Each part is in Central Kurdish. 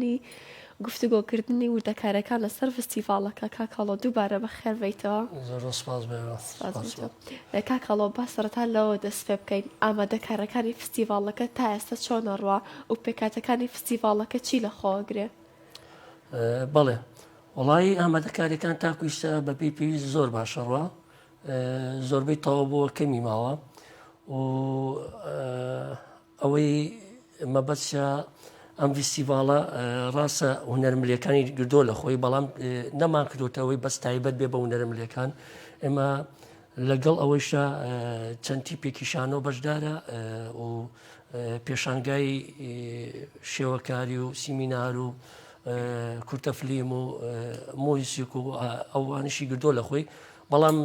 ی گفتوگۆکردنی وردەکاریەکان لەسەر فستیڤاڵەکە کاک هەڵۆ دووبارە بەخێر بێیتەوە. زۆر زۆر سپاس بۆ ئێوە. سپاس بۆ تۆ. کاک هەڵۆ با سەرەتا لەوە دەست پێ بکەین ئامادەکارەکانی فستیڤاڵەکە تا ئێستا چۆن ئەڕوا و پێکهاتەکانی فستیڤاڵەکە چی لە خۆ ئەگرێ؟ بەڵێ وەڵایی ئامادەکاریەکان تاکو ئیستا بەپێی پێویست زۆر باش ئەڕوا زۆربەی تەواو بووە کەمی ماوە و ئەوەی مەبەستە ئەم ڤیستیڤاڵە ڕاستە هونەرە ملیەکانی گردۆ لە خۆی بەڵام نەمان کردوتەوەی بەس تایبەت بێ بە هونەرە ملیەکان ئێمە لەگەڵ ئەوەیشا چەند تیپێکی شانۆ بەشدارە و پێشانگای شێوەکاری و سیمینار و کورتە فلیم و موزیک و ئەوانشی گردۆ لە خۆی بەڵام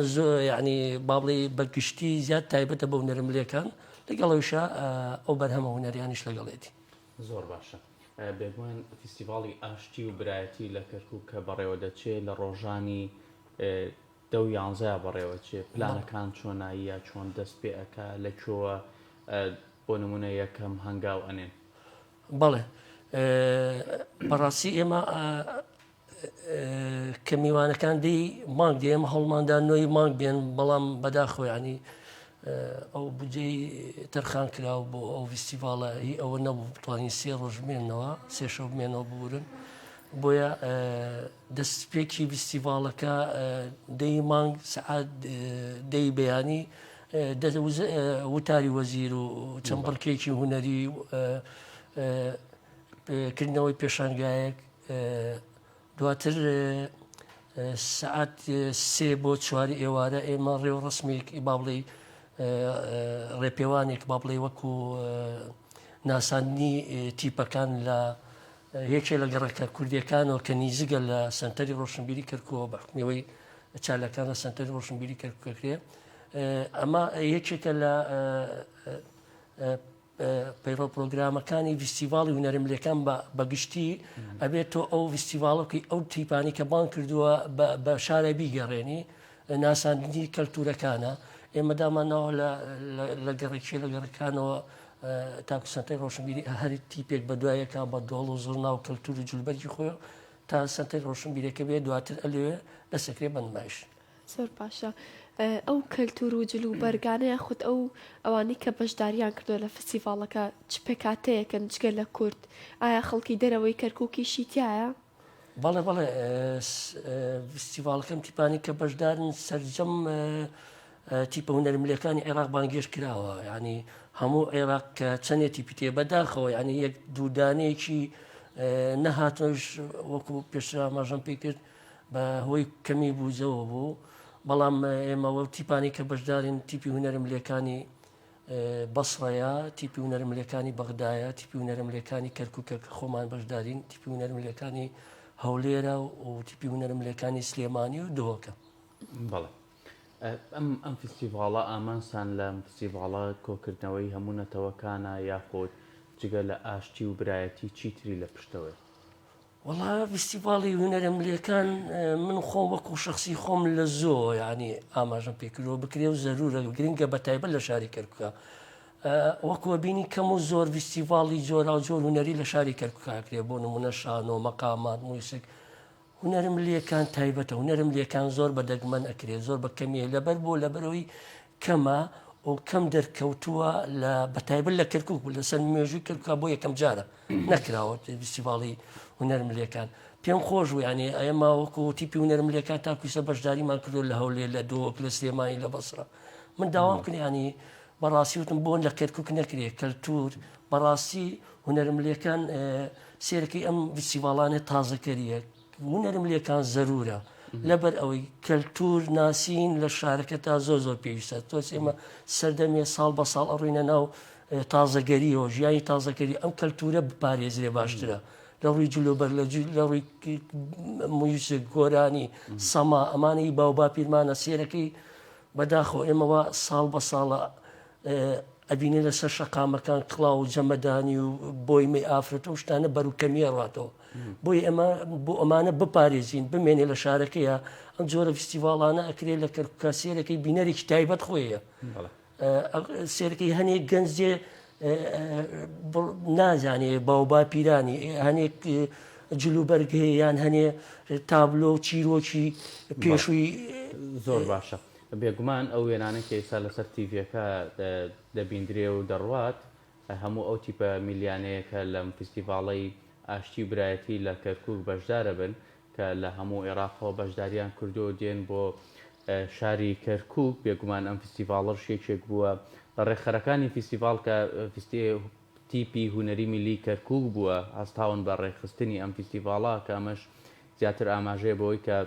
یعنی با بڵێ بە گشتی زیاد تایبەتە بە هونەرە ملیەکان لەگەڵ ئەویشا ئەو بەرهەمە هونەریانیش لەگەڵێتی. زۆر باشە. بێگومان فیستیڤاڵی ئاشتی و برایەتی لە کەرکوک کە بەڕێوە دەچێ لە ڕۆژانی دە و یانزەیا بەڕێوە چێ پلانەکان چۆناییە چۆن دەست پێ ئەکا لە کوێوە بۆ نمونە یەکەم هەنگاو ئەنێن؟ بەڵێ بەڕاستی ئێمە کە میوانەکان دەی مانگ دێ ئێمە هەوڵماندا نۆی مانگ بێن بەڵام بەداخەوە ینی ئەو بودجەی تەرخان کراو بۆ ئەو فیستیڤاڵە هی ئەوە نەبوو بتوانین سێ ڕۆژ بمێنەوە سێ شەو بمێنەوە ببورن بۆیە دەستپێکی فیستیڤاڵەکە دەی مانگ سەعات دەی بەیانی وتاری وەزیر و چەند بڕکێکی هونەری کردنەوەی پێشانگایەک دواتر سەعات سێ بۆ چواری ئێوارە ئێمە ڕێوڕەسمێک با بڵێی ڕێپێوانێک با بڵێ وەکو ناساندنی تیپەکان لە یەکێ لە گەڕەکە کوردیەکانەوە کە نیزگە لە سنتەری ڕۆشنبیری کەرکووە بە حکومیەوەی چالاکان لە سنتەری ڕۆشنبیری کەرکووکەکرێ ئەمە یەکێکە لە پەیڕەو پرۆگرامەکانی ڤیستیڤاڵی هونەرە ملیەکان بە گشتی ئەبێت تۆ ئەو ڤیستیڤاڵە بکەی ئەو تیپانی کە بانگ کردووە بە شارە بیگەڕێنی ناساندنی کەلتورەکانە ئێمە دامانەوە لە گەڕێکی لە گەڕەکانەوە تاکو سەنتەری ڕۆشنبیری هەر تیپێک بە دوایەکە بە دۆڵ و زڕنا و کەلتور و جلبەرگی خۆی تا سەنتەری ڕۆشنبیرەکە بێ دواتر ئەلێ دەسەکرێ بە نمایش. زۆر باشە ئەو کەلتور و جل و بەرگانە یاخود ئەو ئەوانەی کە بەشداریان کردووە لە فستیڤاڵەکە چ پێکهاتەیەکن جگە لە کورد ئایا خەڵکی دەرەوەی کەرکوکیشی تیایە؟ بەڵێ بەڵێ فستیڤاڵەکەم تیپانی کە بەشدارن سەرجەم تیپە هونەرملەکانی عێراق بانگێشت کراوە ینی هەموو عێراق کە چەندێ تیپی تێ بەداخەوە ینی یەک دوودانەیەکی نەهاتنەوەش وەکو پێشتر ئاماژەم پێ کرد بە هۆی کەمی بوجەوە بوو، بەڵام ئێمە وەو تیپانەی کە بەشدارین تیپی هونەرە ملیەکانی بەسڕەیە، تیپی هونەرە ملیەکانی بەغدایە، تیپی هونەرە ملیەکانی کەرکوکە کە خۆمان بەشدارین، تیپی هونەرە ملیەکانی هەولێرە و تیپی هونەرە ملیەکانی سلێمانی و دهۆکە. بەڵێ ئەم ئەم فیستیڤاڵە ئامانجتان لەم فیستیڤاڵە کۆکردنەوەی هەموو نەتەوەکانە یاخود جگە لە ئاشتی و برایەتی چی تری لە پشتەوەیە؟ وەڵا فیستیڤاڵی هونەرە ملیەکان من خۆم وەکو شخصی خۆم لە زۆ ینی ئاماژەم پێکردەوە بکرێ و زەرورە گرنگە بە تایبەت لە شاری کەرکوکە وەکوە بینی کەم و زۆر فیستیڤاڵی جۆرا و جۆر هونەری لە شاری کەرکوکاکرێ بۆ نمونە شانۆ مەقامات موزیک هونەرە ملیەکان تایبەتە هونەرە ملیەکان زۆر بە دەگمەن ئەکرێ زۆر بە کەمیە لەبەر بۆ لەبەرەوەی کەمە و کەم دەرکەوتووە لە بەتایبەت لە کەرکک و لەسەر مێژووی کەرکوکا بۆ یەکەم جارە نەکراوە فیستیڤاڵی هونەر ملیەکان پێم خۆش بوو یعنی ئێمە وەکو تیپی هونەر ملیەکان تاکویسە بەشداریمان کردو لە هەولێر لە دهۆک لە سلێمانی لە بەسرە من داوام کرد ینی بەڕاستی وتم بۆ لە کەرکک نەکرێ کەلتور بەڕاستی هونەر ملیەکان سێرەکەی ئەم فیستیڤاڵانە تازەکەریە هونەر ملیەکان زەرورە لەبەر ئەوەی کەلتور ناسین لە شارەکە تا زۆر زۆر پێویستە تۆ ئێمە سەردەمێ ساڵ بە ساڵ ئەڕوینە ناو تازەگەریەوە ژیانی تازەکەری ئەم کەلتورە بپارێزرێ باشترە لە ڕووی جلوبەر لە لە ڕووی موزیک گۆرانی سەما ئەمانەی باو باپیرمانە سێرەکەی بەداخەوە ئێمەوە ساڵ بە ساڵە ئەبینێ لەسەر شەقامەکان کڵاو و جەمەدانی و بۆیمەی ئافرەت و شتانە بەرو کەمیە ڕاتەوە بۆی ئەمە بۆ ئەمانە بپارێزین بمێنێ لە شارەکەیە ئەم جۆرە فیستیڤاڵانە ئەکرێ لە کەرکوکا سێرەکەی بینەرێکی تایبەت خۆیە سێرەکەی هەنێک گەنج دێ. نازانێ باوباپیرانی هەنێک جلوبەرگ هەیە یان هەنێ تابلۆ و چیرۆکی پێشووی. زۆر باشە بێگومان ئەو وێنانەی کە ئێستا لەسەر تیڤیەکە دەبیندرێ و دەڕوات هەموو ئەو تیپە میللیانەیە کە لەم فیستیڤاڵەی ئاشتی و برایەتی لە کەرکوک بەشدارەبن کە لە هەموو ئێراقەوە بەشداریان کردووە و دێن بۆ شاری کەرکوک، بێگومان ئەم فیستیڤاڵەش یەکێک بووە لە ڕێکخەرەکانی فیستیڤاڵ کە تیپی هونەری میللی کەرکوک بووە هەستاون بە ڕێکخستنی ئەم فیستیڤاڵە کە ئەمەش زیاتر ئاماژەیە بەوەی کە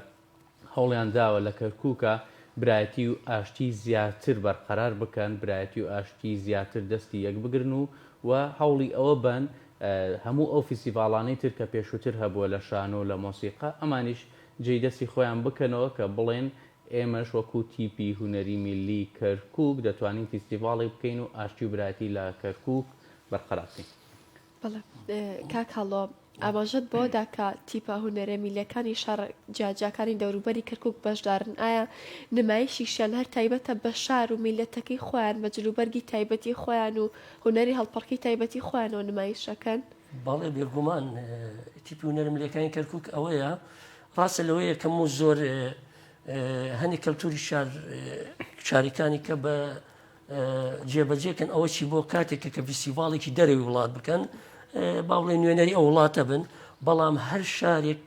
هەوڵیان داوە لە کەرکوکا برایەتی و ئاشتی زیاتر بەرقەرار بکەن، برایەتی و ئاشتی زیاتر دەستی یەک بگرن و و هەوڵی ئەوە بەن هەموو ئەو فیستیڤاڵانەی تر کە پێشووتر هەبووە لە شانۆ و لە مۆسیقا ئەمانیش جێی دەستی خۆیان بکەنەوە کە بڵێن ئێمەش وەکو تیپی هونەری میللی کەرکوک دەتوانین فیستیڤاڵێک بکەین و ئاشتی و برایەتی لە کەرکوک بەرقەرار بکەین. بەڵێ کاک هەڵۆ ئاماژەت بەوە دا کە تیپە هونەرە میللیەکانی شارە جیاجیاکانی دەوروبەری کەرکوک بەشدارن، ئایا نمایشیشیان هەر تایبەتە بە شار و میللەتەکەی خۆیان بە جلوبەرگی تایبەتی خۆیان و هونەری هەڵپەڕکێی تایبەتی خۆیانەوە نمایش ئەکەن؟ بەڵێ بێگومان تیپی هونەرە میللیەکانی کەرکوک ئەوەیە ڕاستە لەوەیە کەم و زۆر هەنێک کەلتوری شار شارەکانی کە بە جێبەجێ کەن ئەوە چی بۆ کاتێک کە فیستیڤاڵێکی دەرەوەی وڵات بکەن با بڵێ نوێنەری ئەو وڵاتە بن بەڵام هەر شارێک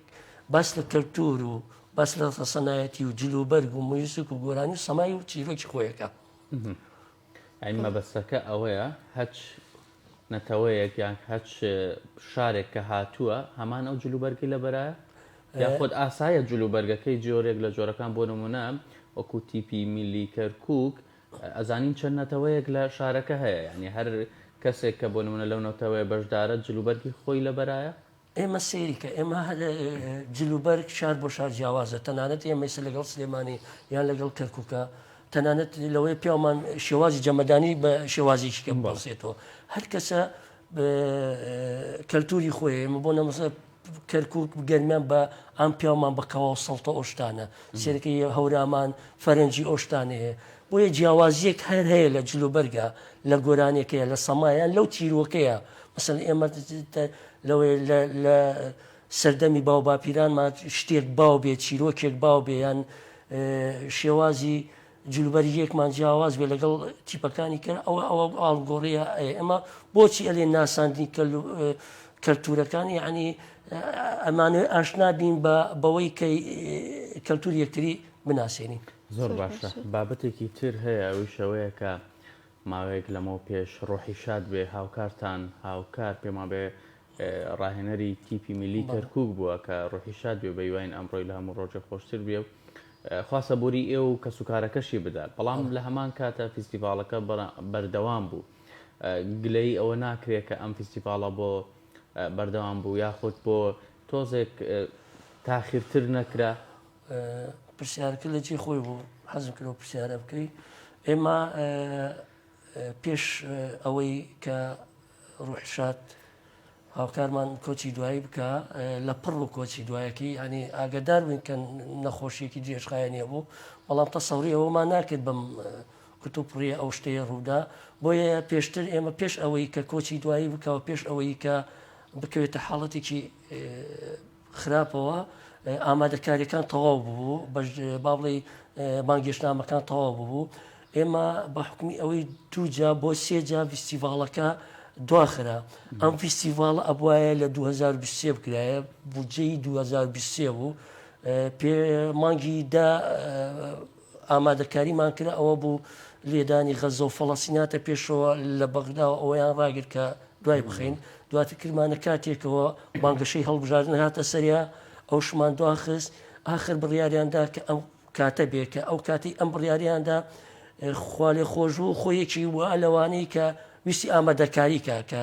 باس لە کەلتور و باس لە ڕەسەنایەتی و جل و بەرگ و میوزیک و گۆرانی و سەمای و چیرۆکی خۆیەکە. ئەی مەبەستەکە ئەوەیە هەچ نەتەوەیەک یان هەچ شارێک کە هاتووە هەمان ئەو جلوبەرگەی لەبەرایە یاخود ئاسایە جلوبەرگەکەی جۆرێک لە جۆرەکان بۆ نمونە وەکو تیپی میللی کەرکوک ئەزانین چەند نەتەوەیەک لە شارەکە هەیە یانی هەر کەسێک کە بۆ نمونە لەو نەتەوەیە بەشدارە جلوبەرگی خۆی لەبەرایە؟ ئێمە سەیری کە ئێمە هەر جلوبەرگ شار بۆ شار جیاوازە تەنانەت ئێمە ئێستا لەگەڵ سلێمانی یان لەگەڵ کەرکووکە تەنانەت لەوەی پیاومان شێوازی جەمەدانی بە شێوازێکی کە ببەسێتەوە هەر کەسە کەلتوری خۆی ئێمە بۆ نەمەسە کەرکک گەرمیان بە ئەم پیاومان بە کەوا و سەڵتە ئۆشتانە سێرەکەی هەورامان فەرەنجی ئۆشتانەیە بۆیە جیاوازیەک هەر هەیە لە جلوبەرگە لە گۆرانێکەیە لە سەمایان لەو چیرۆکەیە مەسەن ئێمە لەوەی لە سەردەمی باو باپیرانمان شتێک باو بێ چیرۆکێک باو بێ یان شێوازی جلوبەرگێکمان جیاواز بێ لەگەڵ تیپەکانی کە ئەوە ئەوە ئاڵگۆڕیە ئێمە بۆچی ئەلێ ناساندنی کەلتورەکان یعنی ئەمانەوێ ئاشنا بین بە بەوەی کە کەلتور یەکتری بناسێنین. زۆر باشە بابەتێکی تر هەیە ئەویش ئەوەیە کە ماوەیەک لەمەو پێش ڕۆحی شاد بێ هاوکارتان هاوکار پێمان بێ ڕاهێنەری تیپی میلی کەرکک بووە کە ڕۆحی شاد بێ بەیواین ئەمڕۆی لە هەموو ڕۆژێ خۆشتر بێ و خوا سەبوری ئێوە و کەسوکارەکەشی بدات بەڵام لە هەمان کاتە فیستیڤاڵەکە بەردەوام بوو گلەیی ئەوە ناکرێت کە ئەم فیستیڤاڵە بۆ بەردەوام بوو یاخود بۆ تۆزێک تاخیرتر نەکرا؟ پرسیارەکە لە جێی خۆی بوو حەزم کرد ئەو پرسیارە بکەی ئێمە پێش ئەوەی کە ڕوحشاد هاوکارمان کۆچی دوایی بکا لە پڕ و کۆچی دوایەکی ینی ئاگدار بووین کە نەخۆشیەکی درێژخایەنیە بوو بەڵام تەسەوری ئەوەمان ناکرد بەم کتوپڕیە ئەو شتەیە ڕوودا بۆیە پێشتر ئێمە پێش ئەوەی کە کۆچی دوایی بکەوە پێش ئەوەی کە بکەوێتە حاڵەتێکی خراپەوە ئامادەکاریەکان تەواو بوو با بڵێ بانگێشتنامەکان تەواو بوو ئێمە بە حکومی ئەوەی دووجا بۆ سێجا فیستیڤاڵەکە دواخرا ئەم فیستیڤاڵ ئەبواە لە 2023 بکرایە بودجەی 2023 بوو پێ مانگی دا ئامادەکاریمان کرا ئەوە بوو لێدانی غەزە و فەڵەسیناتە پێشەوە لە بەغداوە ئەوەیان ڕاگرت کە دوای بخەین دواتر کردمانە کاتێکەوە بانگەشەی هەڵبژاردن هاتە سەریا ئەوشمان دواخست ئاخر بڕیاریاندا کە ئەم کاتە بێ کە ئەو کاتی ئەم بڕیاریاندا خوالێ خۆش بوو خۆیەکی وا لەوانەی کە ویستی ئامادەکاری کە کە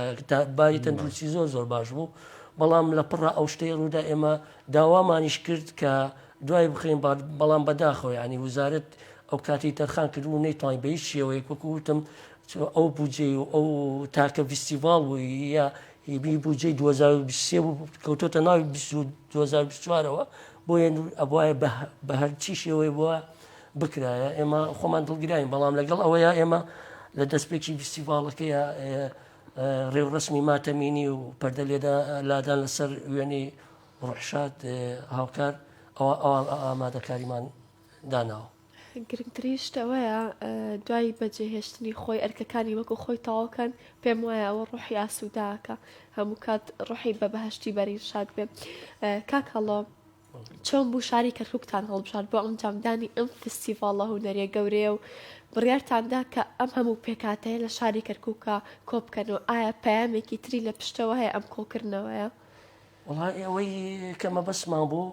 باری تەندروستی زۆر زۆر باش بوو بەڵام لە پڕە ئەو شتەی ڕوودا ئێمە داوامانیش کرد کە دوای بخەین بەڵام بەداخەوە یانی وزارەت ئەو کاتی تەرخان کردبوو نەیتوانی بە هیچ شێوەیەک وەکو وتم ئەو بودجەی و ئەو تاکە فیستیڤاڵ بوو یا هیبی بودجەی 2023 بوو کەوتۆتە ناوی 2024ەوە بۆیە ئەبواە بە هەرچی شێوەی بووە بکرایە ئێمە خۆمان دڵگراین بەڵام لەگەڵ ئەوەیە ئێمە لە دەستپێکی فیستیڤاڵەکەیە. ڕێوڕەسمی ماتەمینی و پەردە لێدا لادان لەسەر وێنەی ڕوحشاد هاوکار ئەوە ئەوان ئامادەکاریمان داناوە. گرنگترین شت ئەوەیە دوای بەجێهێشتنی خۆی ئەرکەکانی وەکو خۆی تەواو کەن، پێم وایە ئەوە ڕۆحی ئاسوودە ئەکا، هەموو کات ڕۆحی بە بەهەشتی بەرین شاد بێ. کاک هەڵۆ چۆن بوو شاری کەرکوکتان هەڵبژارد بۆ ئەنجامدانی ئەم فستیڤاڵە هونەریە گەورەیە و بڕیارتان دا کە ئەم هەموو پێکهاتەیە لە شاری کەرکوکا کۆبکەنەوە، ئایا پەیامێکی تری لە پشتەوە هەیە ئەم کۆکردنەوەیە؟ وەڵا ئەوەی کە مەبەستمان بوو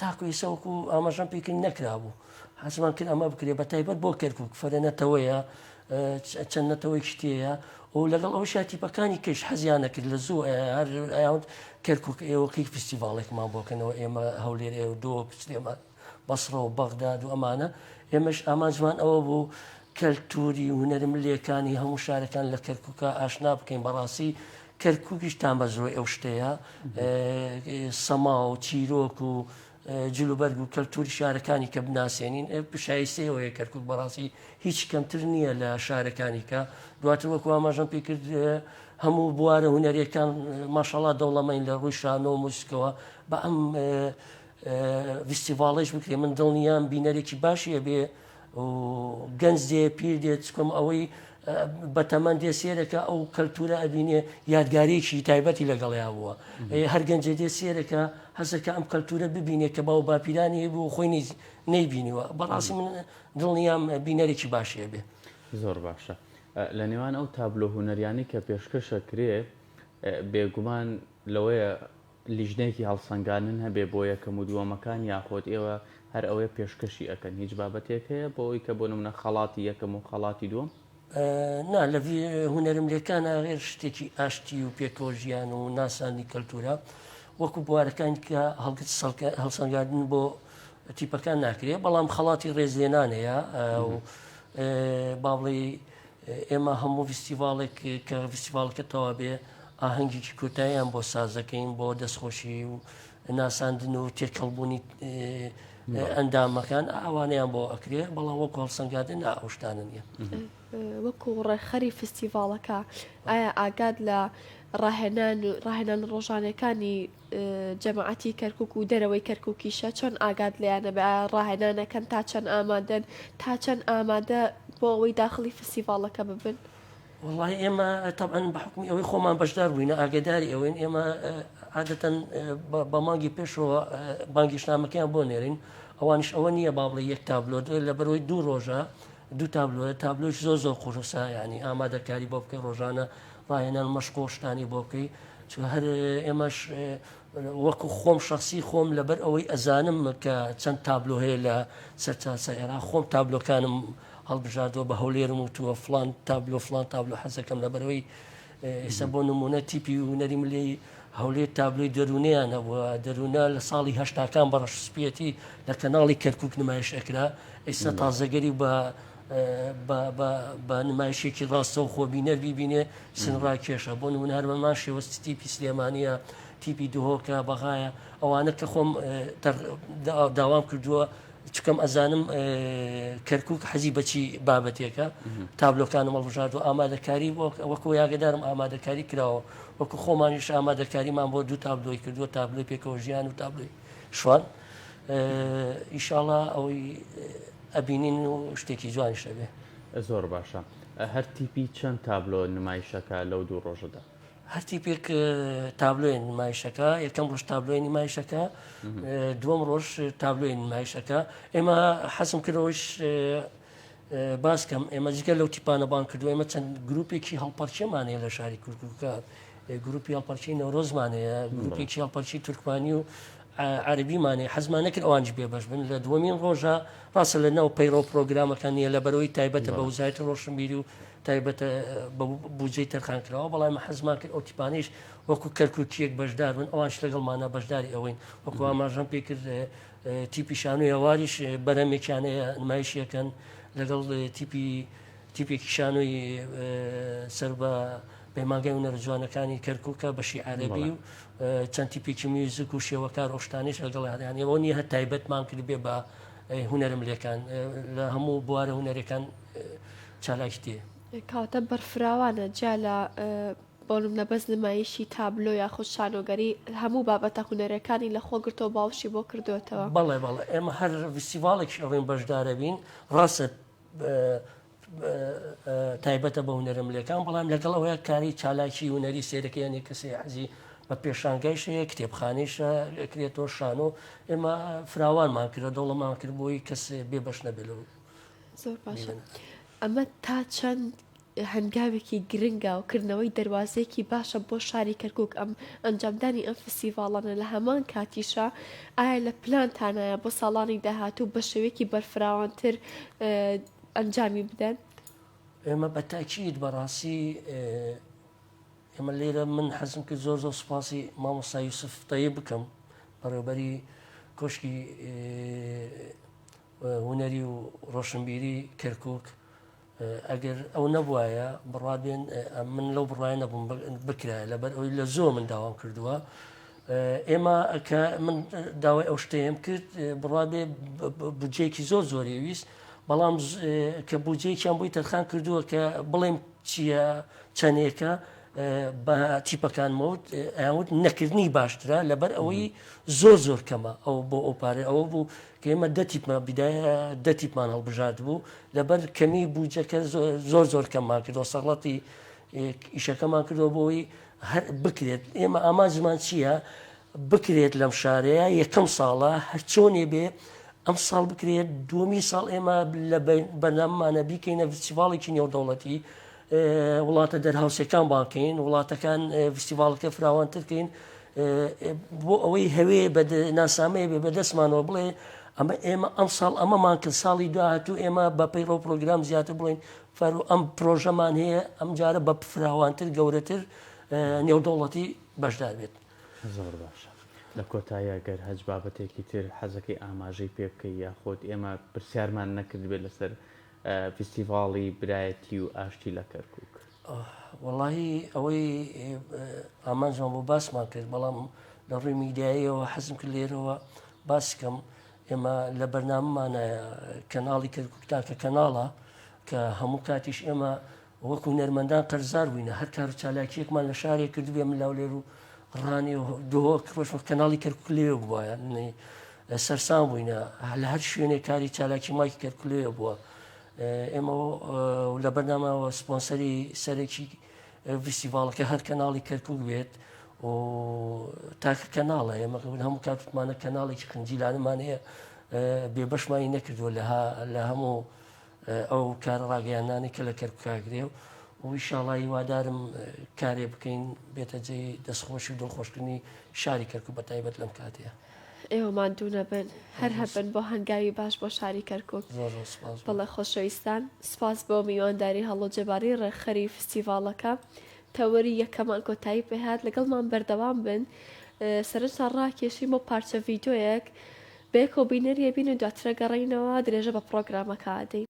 تاکو ئێستا وەکو ئاماژەم پێ کرد نەکرابوو حەزمان کرد ئەمە بکرێت بە تایبەت بۆ کەرکک فەرە نەتەوەیە چەند نەتەوەیەکی تێیە و لەگەڵ ئەو شاتیپەکانی کەش حەزیان نەکرد لە زوو هەر ئەیان کەرکک ئێوەکەی فستیڤاڵێکمان بۆکەنەوە ئێمە هەولێر ئێوە دۆک سلێمان بەسڕە و بەغداد و ئەمانە ئێمەش ئامانجمان ئەوە بوو کەلتوری هونەر ملێکانی هەموو شارەکان لە کەرکووکە ئاشنا بکەین بەڕاستی کەرکووکیش تامەزرۆی ئەو شتەیە سەما و چیرۆک و جلوبەرگ و کەلتوری شارەکانی کە بناسێنین شایستەیەوەیە کەرکک بەڕاستی هیچ کەمتر نییە لە شارەکانی کە دواتر وەکو ئاماژەم پێ کرد هەموو بوارە هونەریەکان ماشەڵا دەوڵەمەین لە ڕووی شانۆ و موزیکەوە بە ئەم ڤیستیڤاڵیش بکرێ من دڵنیام بینەرێکی باشی ئەبێ و گەنج دێ پیر دێت چکم ئەوەی بەتەمەند دێ سێرەکە ئەو کەلتورە ئەبینێ یادگارێکی تایبەتی لەگەڵیا بووە هەر گەنجێ دێ سێرەکە حەزەکە ئەم کەلتورە ببینێ کە باو باپیرانی بوو خۆی نەیبینیوە بەڕاستی من دڵنیام بینەرێکی باشی ئەبێ. زۆر باشە لە نێوان ئەو تابلۆ هونەریانەی کە پێشکەشە کرێ بێگومان لەوەیە لیژنەیەکی هەڵسەنگاندن هەبێ بۆ یەکەم و دووەمەکان یاخۆد ئێوە هەر ئەوەیە پێشکەشی ئەکەن هیچ بابەتێک هەیە بۆ ئەوەی کە بۆ نمونە خەڵاتی یەکەم و خەڵاتی دووەم؟ نا لە هونەرملێکانا غێر شتێکی ئاشتی و پێکەوە ژیان و ناساندنی کەلتورە وەکو بوارەکانی کە هەڵگرت هەڵسەنگاندن بۆ تیپەکان ناکرێ بەڵام خەڵاتی ڕێزلێنان هەیە و با بڵێ ئێمە هەموو ڤیستیڤاڵێک کە ڤیستیڤاڵەکە تەوا بێ ئاهەنگێکی کۆتاییان بۆ ساز دەکەین بۆ دەستخۆشی و ناساندن و تێکەڵبوونی ئەندامەکان ئەوانەیان بۆ ئەکرێ بەڵام وەکو هەڵسەنگاندن نا ئەو شتانە نییە. وەکو ڕێکخەری فستیڤاڵەکە ئایا ئاگات لە ڕاهێنان و ڕاهێنانە ڕۆژانەکانی جەماعەتی کەرکوک و دەرەوەی کەرکوکیشە چۆن ئاگات لێیانە بێ ئایا ڕاهێنانەکەن تا چەند ئامادەن تا چەند ئامادە بۆ ئەوەی داخڵی فستیڤاڵەکە ببن؟ وەڵای ئێمە تەبعەن بە حوکمی ئەوەی خۆمان بەشدار بووینە ئاگاداری ئەوەین ئێمە عادەتەن بە مانگی پێشەوە بانگیشنامەکەیان بۆ نێرین ئەوانیش ئەوە نییە با بڵێ یەک تابلۆ لەبەرەوەی دوو ڕۆژە دوو تابلۆ تابلۆش زۆر زۆر قورسە ینی ئامادەکاری بۆ بکەی ڕۆژانە ڕاهێنان مەشق و شتانی بۆ بکەی چونکە هەر ئێمەش وەکو خۆم شخصی خۆم لەبەر ئەوەی ئەزانم کە چەند تابلۆ هەیە لە سەرتاسەر عێراق خۆم تابلۆکانم هەڵبژاردووە بە هەولێرم وتووە فلان تابلۆ فلان تابلۆ حەزەکەم لەبەرەوەی ئێستا بۆ نمونە تیپی هونەری ملی هەولێر تابلۆی دەروونیان هەبووە دەروونە لە ساڵی هەشتاکان بە ڕەشسپیەتی لە کەناڵی کەرکک نمایش ئەکرا ئێستا تازەگەری بە بە نمایشێکی ڕاستەوخۆ بینەر بیبینێ سنڕاکێشە بۆ نمونە هەر بەمان شێوەست تیپی سلێمانیە تیپی دهۆکە بەغایە ئەوانە کە خۆم داوام کردووە چکەم ئەزانم کەرکک حەزی بەچی بابەتێکە تابلۆکانم هەڵبژارد و ئامادەکاری وەکو یاگەدارم ئامادەکاری کراوە وەکو خۆمانیش ئامادەکاریمان بۆ دوو تابلۆی کردووە تابلۆی پێکەوە ژیان و تابلۆی شوان ئیشاڵا ئەوەی ئەبینین و شتێکی جوانیش ئەبێ. زۆر باشە هەر تیپی چەند تابلۆ نمایشەکە لەو دوو ڕۆژەدا؟ هەر تیپێک تابلۆی نمایشەکە یەکەم ڕۆژ تابلۆی نمایشەکە دووەم ڕۆژ تابلۆی نمایشەکە ئێمە حەزم کردەوەش باس کەم ئێمە جگە لەو تیپانە بان کردو ئێمە چەند گروپێکی هەڵپەرچێمان هەیە لە شاری کورکوکە گروپی هەڵپەرچی نەورۆزمان هەیە گروپێکی هەڵپەرچی تورکمانی و عەربیمان هەیە حەزمان نەکرد ئەوانیش بێبەش بن لە دووەمین ڕۆژە ڕاستە لە ناو پەیڕەو پرۆگرامەکان نییە لە بەرەوەی تایبەتە بە وزارەتی ڕۆشنبیری و تایبەتە بە بودجەی تەرخان کراوە بەڵام حەزمان کرد ئەو تیپانەیش وەکو کەرکوکیەک بەشدار بن ئەوانش لەگەڵمانە بەشداری ئەوەین وەکو ئاماژەم پێ کرد تیپی شانۆی هەواریش بەرهەمێکیان هەیە نمایشیەکەن لەگەڵ تیپی تیپێکی شانۆی سەر بە پەیمانگای هونەرە جوانەکانی کەرکووکە بەشی عەرەبی و چەند تیپێکی میوزیک و شێوەکار ئەو شتانەیش لەگەڵ یان ئەوە نییە هەر تایبەتمان کردبێ بە هونەرم لێکان لە هەموو بوارە هونەرەکان چالاکی تێ. کەواتە بەرفراوانە جیا لە بۆ نمونە بەس نمایشی تابلۆ یاخود شانۆگەری هەموو بابەتە هونەرەکانی لە خۆ گرتەوە باوشی بۆ کردوێتەوە. بەڵێ بەڵێ ئێمە هەر فیستیڤاڵێکیش ئەڵێن بەشدارەبین ڕاستە تایبەتە بە هونەرە ملەکان بەڵام لەگەڵ ئەوەیە کاری چالاکی هونەری سێرەکە یانێ کەسێ حەزی بە پێشانگایش هەیە کتێبخانەیشە کرێتەوە شانۆ ئێمە فراوانمان کرد دەوڵەمان کرد بۆی کەسێ بێ بەش نەبێت لەو زۆر باشە ئەمە تا چەند هەنگاوێکی گرنگە و کردنەوەی دەروازەیەکی باشە بۆ شاری کەرکک ئەم ئەنجامدانی ئەم فستیڤاڵانە لە هەمان کاتیشا ئایا لە پلانتانایە بۆ ساڵانی داهاتوو بە شێوەیەکی بەرفراوانتر ئەنجامی بدەن؟ ئێمە بە تاکید بەڕاستی ئێمە لێرە من حەزم کرد زۆر زۆر سوپاسی مامۆستا یوسف تەیب بکەم بەڕێوبەری کۆشکی هونەری و ڕۆشنبیری کەرکک ئەگەر ئەو نەبوایە بڕوا بێن من لەو بڕوایە نەبووم بکرایە لەبەر ئەوی لە زۆر من داوام کردووە ئێمە کە من داوای ئەو شتەیەم کرد بڕوا بێ بودجەیەکی زۆر زۆری ویست بەڵام کە بودجەیەکیان بۆی تەرخان کردووە کە بڵێم چییە چەندێکە بە تیپەکانمەوت ئەیانوت نەکردنی باشترە لەبەر ئەوەی زۆر زۆر کەمە ئەو بۆ ئەو پارێ ئەوە بوو کە ئێمە دە تیپمان بیدایە دە تیپمان هەڵبژارد بوو لەبەر کەمی بودجەکە زۆر زۆر کەممان کردەوە سەغڵەتی ئیشەکەمان کردەوە بۆی هەر بکرێت ئێمە ئامانجمان چییە بکرێت لەم شارەیە یەکەم ساڵە هەرچۆنێ بێ ئەم ساڵ بکرێت دووەمی ساڵ ئێمە لە بەرنامەمانە بیکەینە فستیڤاڵێکی نێودەوڵەتی وڵاتە دەرهاوسەکان بانکەین وڵاتەکان فستیڤاڵەکە فراوانترکەین بۆ ئەوەی هەوێ بە ناسامەیە بێ بەدەستمانەوە بڵێ ئەمە ئێمە ئەم ساڵ ئەمەمان کرد ساڵی داهاتوو ئێمە بە پەیڕەو پرۆگرام زیاتر بڵین فەرو ئەم پرۆژەمان هەیە ئەم جارە بە فراوانتر گەورەتر نێودەوڵەتی بەشدار بێت. زۆر باشە لە کۆتاییا گەر هەچ بابەتێکی تر حەزەکەی ئاماژەی پێ بکەی یاخود ئێمە پرسیارمان نەکردبێت لەسەر فیستیڤاڵی برایەتی و ئاشتی لە کەرکوک. وەڵاهی ئەوەی ئامانجمان بۆ باسمان کرد بەڵام لە ڕووی میدیاییەوە حەزم کرد لێرەوە باس کەم ئێمە لە بەرنامەمانە کەناڵی کەرکوک تاکە کەناڵە کە هەموو کاتیش ئێمە وەکو هونەرمەندان قەرزار بووینە هەر کار و چالاکیەکمان لە شارێک کردبێ من لاولێر و ڕانێ و دهۆک ڕۆژ کەناڵی کەرکوک لێ بووە سەرسام بووینە لە هەر شوێنێک کاری چالاکی مایکی کەرکوک لێ بووە ئێمە لە بەرنامەوە سپۆنسەری سەرەکی فیستیڤاڵەکە هەر کەناڵی کەرکوک بێت و تاکە کەناڵە ئێمە هەموو کاتمانە کەناڵێکی خنجیلانەمان هەیە بێبەشمانی نەکردووە لە هەموو ئەو کارە ڕاگەیاندنانەی کە لە کەرکوک ئاگرێ و ئیشاڵا هیوادارم کارێ بکەین بێتە جێی دەستخۆشی و دڵخۆشکردنی شاری کەرکوک بە تایبەت لەم کاتەیە. ئێوە ماندوو نەبن هەر هەبن بۆ هەنگاوی باش بۆ شاری کەرکوک. زۆر زۆر سوپاس بۆ. بەڵێ خۆشەویستان سوپاس بۆ میوانداری هەڵۆ جەباری ڕێکخەری فستیڤاڵەکە. تەوەری یەکەمان کۆتایی پێهات لەگەڵمان بەردەوام بن سەرنجتان ڕاکێشین بۆ پارچە ڤیدیۆیەک بەیەکەوە بینەری ئەبین و دواتر ئەگەڕێینەوە درێژە بە پڕۆگرامەکە ئەدەین.